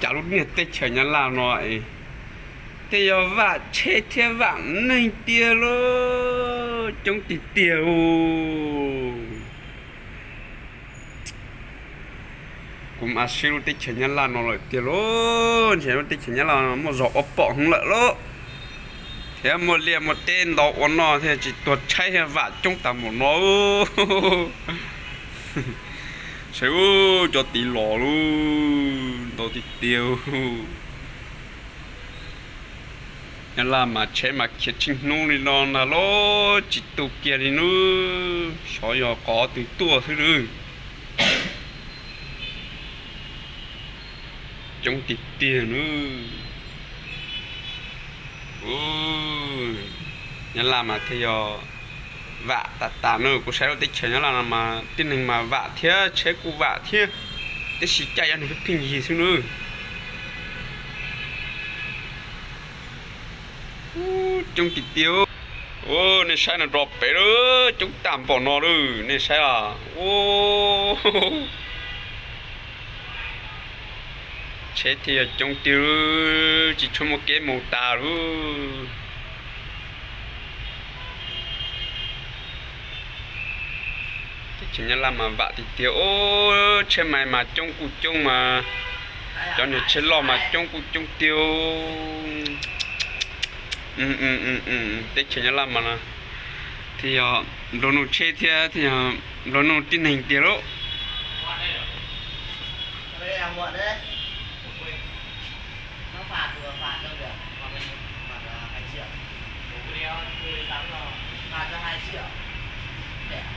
Cas lub niag teb chaws Nyab Laj no es tej yog vam tsheb thiab vam neeg tiag lauj, coob tiag tiag lauj. Kuv mam sib lub teb chaws Nyab Laj no lawm tiag lauj, ntshe lub teb chaws Nyab Laj no muaj zog ua pom hwv lawm lauj, thiab muaj liaj muaj teb ntau ua noj thiab tsis tuag tshaib thiab vam coob tag npaum no. Saib ub, cov tid los lauj, ntau tiag tiag. Nyab Laj mas tsheb mas khiav tsheej hnub li no ntag lauj, tsis tu kiag li nawb, xyov yog qhov twg tuaj xwb nawb. Coob tiag tiag nawb. Nyab Laj mas thiaj yog vam tas tas nawb, kuv saib lub teb chaws Nyab Laj no mas tib neeg mas vam thiab tsheb kuj vam thiab, tab sis caij yog neeg pheej pheej yig xwb nawb. Coob tiag tiag. Nej saib no rau pem lauj, coob tag npaum no lauj, nej saib os. Tsheb thiaj yog coob tiag, tsis tshua muaj kev mus tas lauj. Teb chaws Nyab Laj mas vam tiag tiag, tsheb mais mas coob kuj coob mas, cov niag tsheb loj mas coob kuj coob tiag. Teb chaws Nyab Laj mas thiaj yog nplua nuj tsheb thiab thiaj yog nplua nuj tib neeg tiag lauj.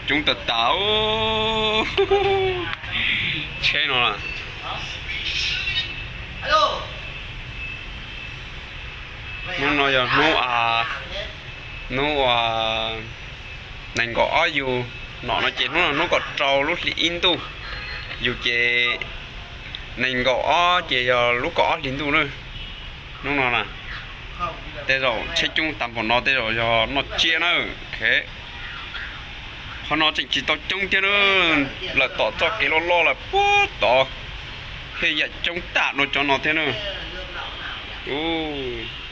Coob tas tas. Tsheb no, hnub no yog hnub, hnub uas nees nkaum ob yug, nom no ces hnub no hnub kaum rau lub hli ib ntuj, yus ces nees nkaum ob ces yog lub kaum ob hli ntuj na. Hnub no na, tej zaum tsheb coob tag npaum no tej zaum yog noj tsiab na. Qhov no tseem tsis tau coob thiab na, lawm tom txoj kev loj loj lawm puag tod, thiaj yam coob tag dua cov no thiab na. Ub,